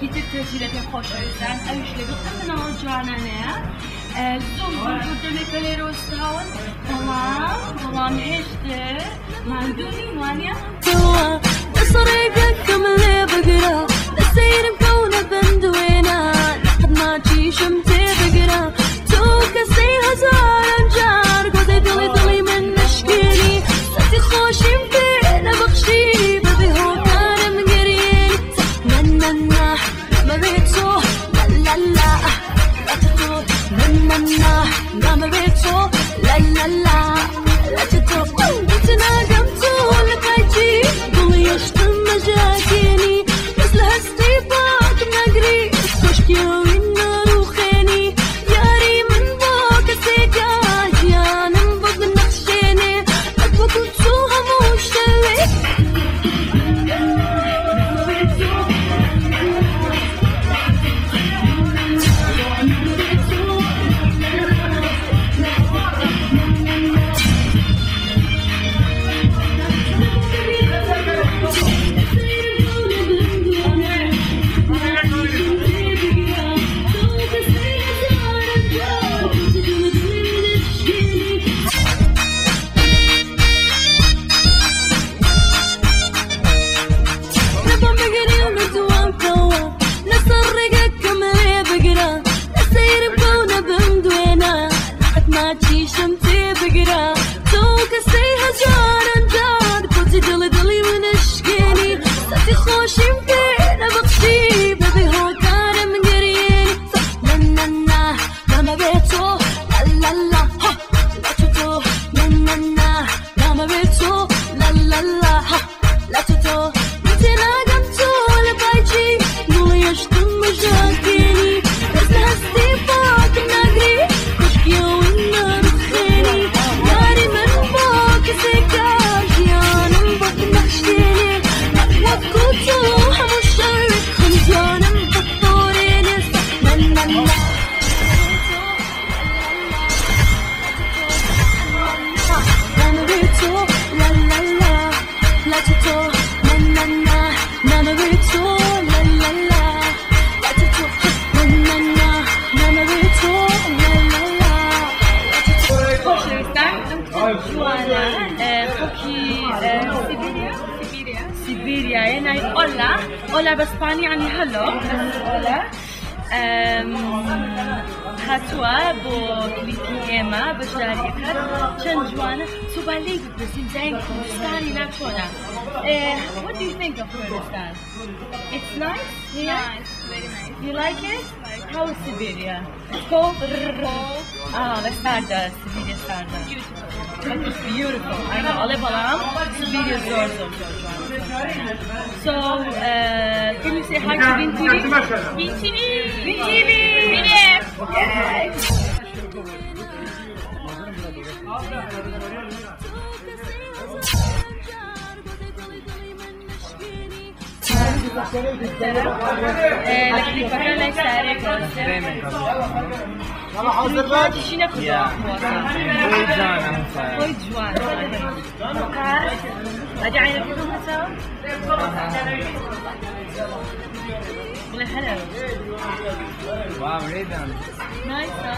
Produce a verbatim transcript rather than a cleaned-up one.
Îtir tezîre pê xweş dizan, ew ji lê bixwetin ew canane ye. E, zûm zûm zûm demê pelê rostawin. Tamam, tamam, hêştir. Mandû nî, waniye? Tewa, dest rêgekim lê bigira, destêrim kewne bin duêna, neqet naçîşim tê bigira. Tu kesê hezaran car, gozê dilê dilê min nişkênî, setî xweşîm pê nebexşî, bibê hokarim geriyênî. Na, na, na. Name bê to, la la la, la tu tu. Na na na, name bê to, la la la, la tu tu. Tina gam tu le kaçî, dul yaştım mejakini. Bes le hestî pak nagri, koşkiya wî naruxênî. Yarî min bo kesê ka, jiyanim bo binexşênê. Ez wekî tu hemû şewê. Neba megerî û li ziwan kawa, ne ser rêgekim lê bigira, ne seyrim kewne bin duêna, neqet naçîşim tê bigira. Tu kesê hezaran car, kotî dilê dilê min eşkênî, setî xweşîm pê nebexşî, bibê hokarim geriyênî. Na na na, name bê to, la la la, ha, la tu tu. Na na na, name bê to, la la la, ha. La tu tu, têna gam tu le baycî, nû yaştım mejakênî. Ez hestî pak nagirî, koşkiya wî naruxênî. Yarî min bo kesê ka, jiyanim bo binexşênê. Wek ku tu hemû şewê, hemû jiyanim bo torênê. Na na na. Name bê to, la la la, la tu tu. Na na na, name bê to, la la la, la tu tu. Na na na, name bê to, la la la, la tu tu. Xweş dibîstan, em diçin ciwana, e, xwekî, e, Sibîrya, Sibîryayê, nayê Ola. Ola bi spanî yanî hello. Ola. Em, hatiye bo klîpî ême beşdarî kir. Çend ciwan e. Soba lê bipirsin, cayên Kurdistanî na çona. Eh, what do you think of Kurdistan? It's nice here? Yeah, it's very nice. You like it? How is Siberia? It's cold? Cold. Ah, let's start the Siberia start. Beautiful. That is beautiful. I know, ale balam, Siberia zor, zor, zor, zor. So, uh, can you say hi to Bin T V? Bin T V. Bin T V. Yes. Ee, li klîpeke lê serê gotin. Yala hazir be. Jî ne kuda. Koy can. Koy can. Hadi aynı kuda. Bile helal. Wow, Rayban. Nice, ha?